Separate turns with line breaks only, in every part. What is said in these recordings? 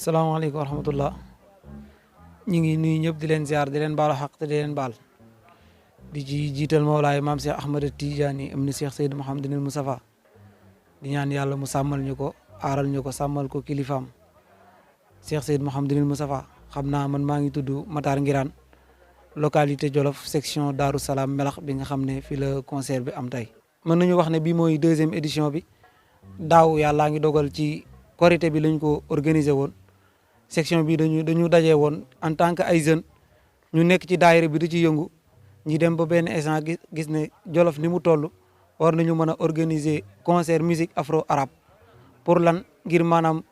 salaamaaleykum wa rahmatullah ñu ngi nuyu ñëpp di leen ziar di leen baalu xaq te di leen baal di ci jiital Mawlaay maam Cheikh Ahmad Tidiane am na Cheikh Seydou Mouhamadinil Moustapha di ñaan yàlla mu sàmmal ñu ko aaral ñu ko sàmmal ko kilifaam Cheikh Seydou Mouhamadinil Moustapha xam naa man maa ngi tudd Matar Ngiraan localité Jolof section Darou Salaam Melax bi nga xam ne fii la concert bi am tey. mën nañu wax ne bii mooy 2e édition bi daaw yàllaa ngi dogal ci korité bi lañ ko organiser woon. section bi dañu dajee woon en tant que ay jeunes ñu nekk ci daayira bi di ci yëngu ñi dem ba benn instant gis ne Jolof ni mu toll war nañu mën a organiser concert musique afro arabe pour lan ngir maanaam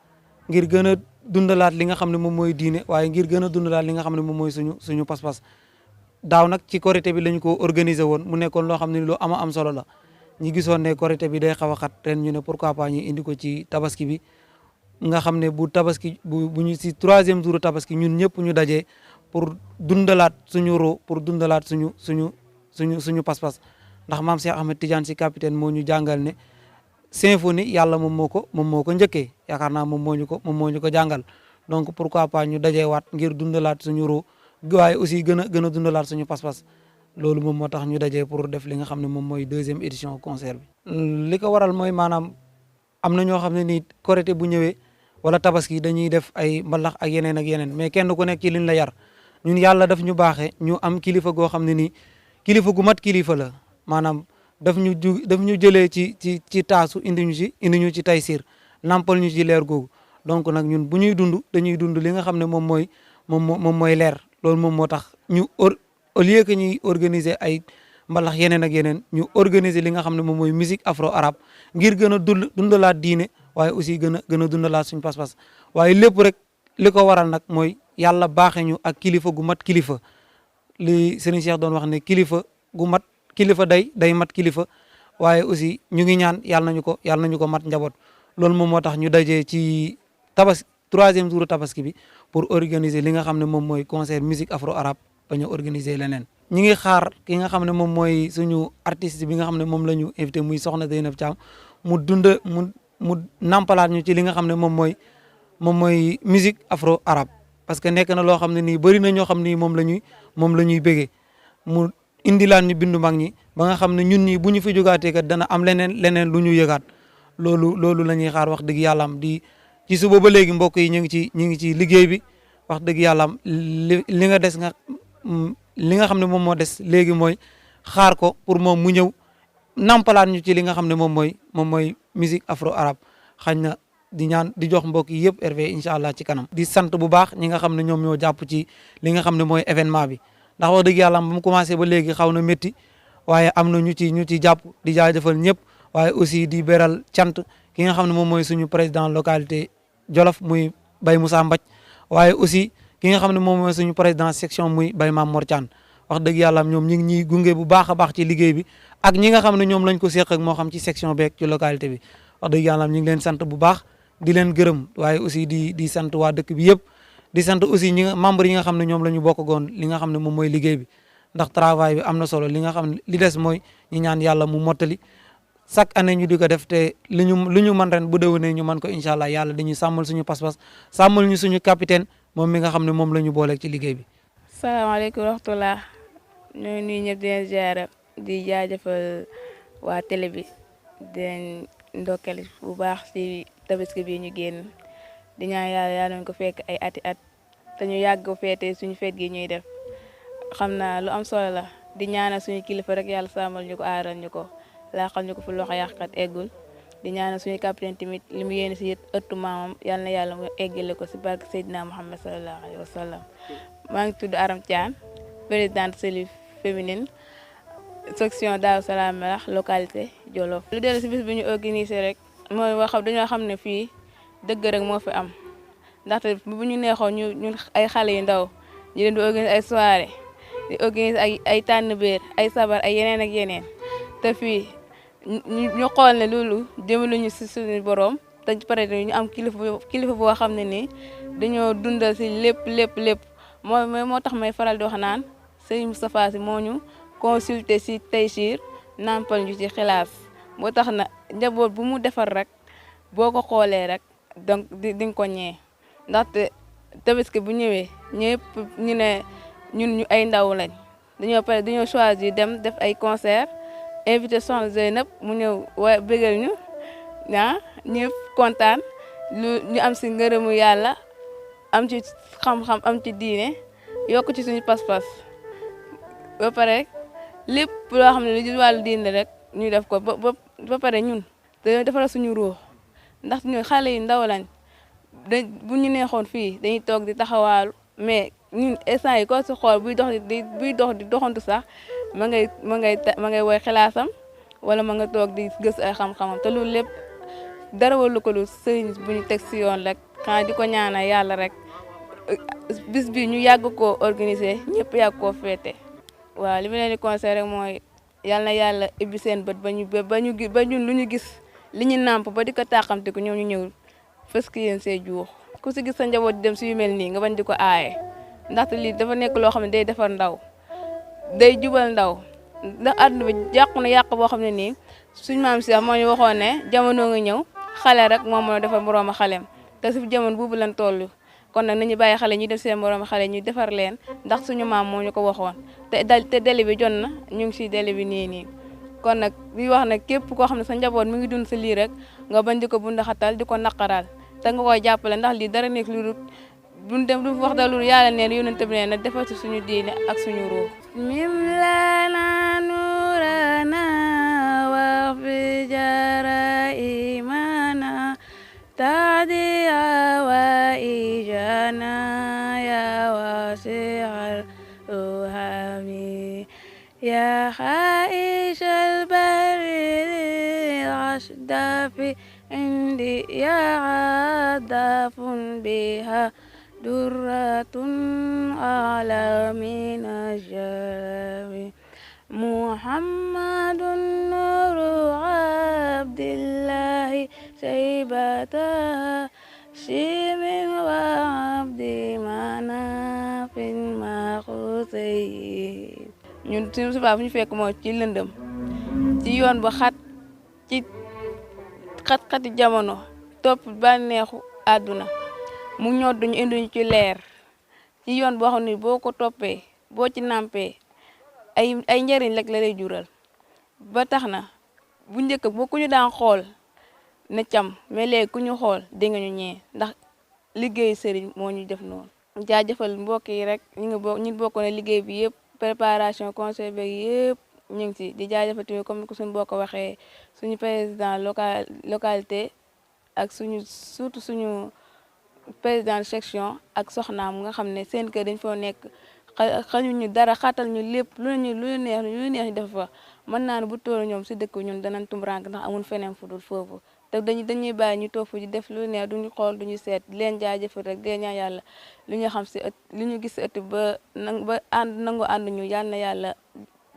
ngir gën a dundalaat li nga xam ne moom mooy diine waaye ngir gën a dundalaat li nga xam ne moom mooy suñu pas-pas daaw nag ci korité bi lañ ko organiser woon mu nekkoon loo xam ne lu am solo la ñi gisoon ne korité bi day xaw a xat ren ñu ne pourquoi pas ñu indi ko ci tabaski bi nga xam ne bu tabaski bu ñu si 3e jour tabaski ñun ñëpp ñu dajee pour dundalaat suñu ro pour dundalaat suñu pas-pas ndax maam Cheikh Ahmed Tidiane si capitaine moo ñu jàngal ne symphonie yàlla moom moo ko njëkkee yaakaar naa moom moo ñu ko jàngal donc pourquoi pas ñu dajee waat ngir dundalaat suñu ro waaye aussi gën a dundalaat suñu pas-pas loolu moom moo tax ñu dajee pour def li nga xam ne moom mooy 2e édition concert bi. li ko waral mooy maanaam am na ñoo xam ne nii korité bu ñëwee. wala tabaski dañuy def ay mbalax ak yeneen mais kenn ku nekk ci liñ la yar ñun yàlla daf ñu baaxee ñu am kilifa goo xam ne nii kilifa gu mat kilifa la maanaam daf ñu jëlee ci taasu indi ñu ci Taysiir nampal ñu ci leer googu donc nag ñun bu ñuy dund dañuy dund li nga xam ne moom mooy leer loolu moom moo tax ñu au lieu que ñuy organiser ay mbalax yeneen ñu organiser li nga xam ne moom mooy musique afro arabe ngir gën a dundalaat diine waaye aussi gën a dundalaat suñu pas-pas waaye lépp rek li ko waral nag mooy yàlla baaxee ñu ak kilifa gu mat kilifa li Serigne Cheikh doon wax ne kilifa gu mat kilifa day mat kilifa waaye aussi ñu ngi ñaan yàlla nañu ko mat njaboot loolu moom moo tax ñu dajee ci 3e jour tabaski bi pour organiser li nga xam ne moom mooy concert musique afro arabe ba ñu organiser leneen. ñi ngi xaar ki nga xam ne moom mooy suñu artiste bi nga xam ne moom la ñu invité muy Soxna Zeynab Thiam mu nampalaat ñu ci li nga xam ne moom mooy musique afro arabe parce que nekk na loo xam ne nii bëri na ñoo xam ni moom la ñuy bégee mu indilaan ñu bindu mag ñi ba nga xam ne ñun ñi bu ñu fi jógaatee kat dana am leneen lu ñu yëgaat loolu la ñuy xaar wax dëgg yàlla am di ci suba ba léegi mbokk yi ñu ngi ci liggéey bi wax dëgg yàlla am li nga xam ne moom moo des léegi mooy xaar ko pour moom mu ñëw nampalaat ñu ci li nga xam ne moom mooy musique afro arabe xañ na di ñaan di jox mbokk yi yëpp RV incha allah ci kanam. di sant bu baax ñi nga xam ne ñoom ñoo jàpp ci li nga xam ne mooy événement bi ndax wax dëgg yàlla ba mu commencé ba léegi xaw na métti waaye am na ñu ci jàpp di jaajëfal ñëpp waaye aussi di beral cant ki nga xam ne moom mooy suñu président localité Jolof muy Baye Moussa Mbaj waaye aussi ki nga xam ne moom mooy suñu président section muy Baye Mame Mor Thian wax dëgg yàlla ñoom ñi ngi ñuy gunge bu baax a baax ci liggéey bi ak ñi nga xam ne ñoom lañ ko seq ak moo xam ci section beeg ci localité bi wax dëgg yàlla ñu ngi leen sant bu baax di leen gërëm waaye aussi di sant waa dëkk bi yëpp di sant aussi membre yi nga xam ne ñoom la ñu bokkagoon li nga xam ne moom mooy liggéey bi ndax travail bi am na solo li nga xam ne li des mooy ñu ñaan yàlla mu mottali chaque année ñu di ko def te lu ñu mën ren bu déwénee ñu mën ko incha allah yàlla dañuy sàmmal suñu pas-pas sàmmal ñu suñu capitaine moom mi nga xam ne moom la ñu booleeg ci liggéey bi.
salaamaaleykum wa rahmatulah ñooy nuyu ñëpp di leen ziara di jaajëfal waa télé bi di leen ndokkeel bu baax ci tabaski bi ñu génn di ñaan yàlla nañ ko fekk ay ati at te ñu yàgg ko feete suñu feet gi ñuy def xam naa lu am solo la di ñaanal suñu kilifa rek yàlla sàmmal ñu ko aaral ñu ko laaxal ñu ko fu loxo yàqat eggul di ñaanal suñu capitaine tamit li mu yéene si ëttu maamam yal na yàlla mu eggale ko si barke Seydina Muhammad sallallahu alayhi wa sallam maa ngi tudd Aram Thian présidente cellule féminine section Darou Salaam Melax localité Jolof. lu dellu si bis bi ñu organisé rek mooy dañoo xam ne fii dëgg rek moo fi am ndaxte bu ñu neexoon ñun ay xale yu ndaw ñu leen di organiser ay soirée di organiser ay tànn béer ay sabar ay yeneen ak yeneen te fii ñu xool ne loolu jëmaluñu si suñu borom te pare ñu am kilifa boo xam ne nii dañoo dundal si lépp moo tax may faral di wax naan Serigne Moustapha Sy moo ñu consulter si Taysiir nampal ñu ci xilaas moo tax na njaboot bu mu defar rek boo ko xoolee rek donc di nga ko ñee ndaxte tabaski bu ñëwee ñëpp ñu ne ñun ñu ay ndaw lañ dañoo choisir dem def ay concert invité Soxna Zeynab mu ñëw bégal ñu ñëpp kontaan ñu am si ngërëmu yàlla am ci xam-xam am ci diine yokk ci suñu pas-pas ba pare lépp loo xam ne lu ci wàllu diine rek ñu def ko ba pare ñun dañoo defal suñu ruux ndax ñun xale yi ndaw lañ bu ñu neexoon fii dañuy toog di taxawaalu mais ñun instant yi ko si xool buy dox di doxantu sax ma ngay woy xalaasam wala ma nga toog di gës ay xam-xamam te loolu lépp dara walu ko lu sëriñ bu ñu teg si yoon rek xanaa di ko ñaanal yàlla rek bis bi ñu yàgg koo organiser ñëpp yàgg koo féete. waaw li ma leen di conseillé rek mooy yal na yàlla ibbi seen bët ba ñun lu ñu gis li ñu nàmp ba di ko tàqamte ko ñoom ñu ñëw fës ki yéen see juux ku si gis sa njaboot di dem si yu mel nii nga bañ di ko aaye ndaxte lii dafa nekk loo xam ne day defar ndaw day jubal ndaw ndax àdduna bi yàqu na yàq boo xam ne nii suñ maam si moo ñu waxoon ne jamono nga ñëw xale rek moo mën a defar morooma xalem te si jamono boobu lañ toll kon nag nañu bàyyi xale ñuy def seen morooma xale ñu defar leen ndax suñu maam moo ñu ko waxoon te délai bi jot na ñu ngi si délai bi nii kon nag di wax nag képp koo xam ne sa njaboot mi ngi dund sa lii rek nga bañ di ko bundaxatal di ko naqaral te nga koy jàppale ndax lii dara nekk lu buñ dem du wax da lu yàlla neen yonent bi nee na defal ci suñu diine ak suñu ruux mim lana nurana wa fi jara imana tadi wa ijana ya wasi'al ruhami ya khaishal baril ashdafi indi ya adafun biha durratun ala min ajami Muhammadun nuru abdillahi saybata shimin wa abdi manafin maqusayi ñun suñu subaa fu ñu fekk moo ci lëndëm ci yoon bu xat ci xat-xati jamono topp bànneexu àdduna mu ñoddu ñu indi ñu ci leer ci yoon boo xam ne boo ko toppee boo ci nampee ay njëriñ rek la lay jural ba tax na bu njëkk boo ku ñu daan xool ne cam mais léegi ku ñu xool di nga ñu ñee ndax liggéey sëriñ moo ñu def noonu. jaajëfal mbokk yi rek ñu bokk na liggéey bi yëpp préparation conseil beeg yëpp ñu ngi si di jaajëfal tamit comme ko suñu bokk waxee suñu président localité ak surtout suñu président section ak soxnaam nga xam ne seen kër dañ foo nekk xañuñu dara xatal ñu lépp lu neex ñu def fa mën naa ne bu toll ñoom si dëkk ñun danañ tumrank ndax amul feneen fu dul foofu te dañuy bàyyi ñu toog fu di def lu neex duñu xool duñu seet leen jaajëfal rek dee ñaan yàlla lu ñu xam si ëtt lu ñu gis si ëtt ba nangu ànd ñu yal na yàlla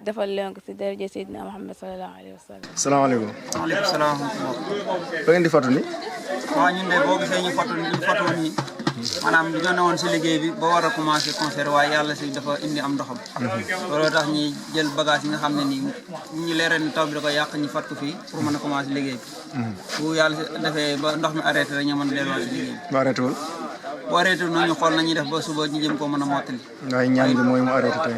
defal leen ko si daraja Seydina Muhammad sallallahu alayhi wa sallam.
salaamaaleykum.
waaleykum salaam.
ba ngeen di fàttu ni.
waaw ñun de boo gisee ñu fàttu nii maanaam dañoo newoon si liggéey bi ba war a commencé concert waaye yàlla si dafa indi am ndoxam. looloo tax ñi jël bagage yi nga xam ne nii ñu leeral ni taw bi da ko yàq ñu fat ko fii pour mën a commencé liggéey bi. bu yàlla defee ba ndox mi arrêté rek ñu mën a delluwaat si liggéey bi.
ba arrêté wul.
bu arrêté wul ñu xool nañuy def ba suba ñu jëm koo mën a mottali.
waaye ñaan gi mooy mu arrêté tey.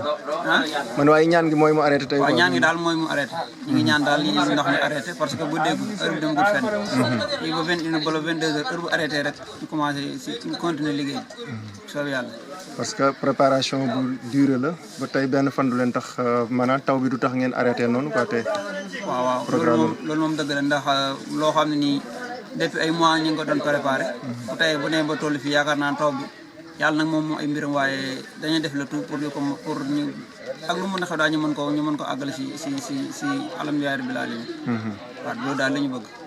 ah
man waaye ñaan gi mooy mu arrêté tey.
waaw ñaan gi daal mooy mu arrêté. ñu ngi ñaan daal ndox mi arrêté parce que bu dégg heure bi dem gut fenn. fii ba 21 ba 22 heures heure bu arrêté rek ñu commencé ñu continuer liggéey bi soob yàlla.
parce que préparation bu durée la ba tey benn fan du leen tax maanaam taw bi du tax ngeen arrêté noonu quoi tey.
waaw loolu moom dëgg la ndax loo xam ne nii depuis ay mois ñu ngi ko doon préparé. bu tey bu nee ba toll fii yaakaar naa taw bi yàlla nag moom ay mbiram waaye dañuy def le tout pour ñu ak lu mën a xew daal ñu mën ko àggale si alhamdulilah rabbil alamin. waaw loolu daal la ñu bëgg.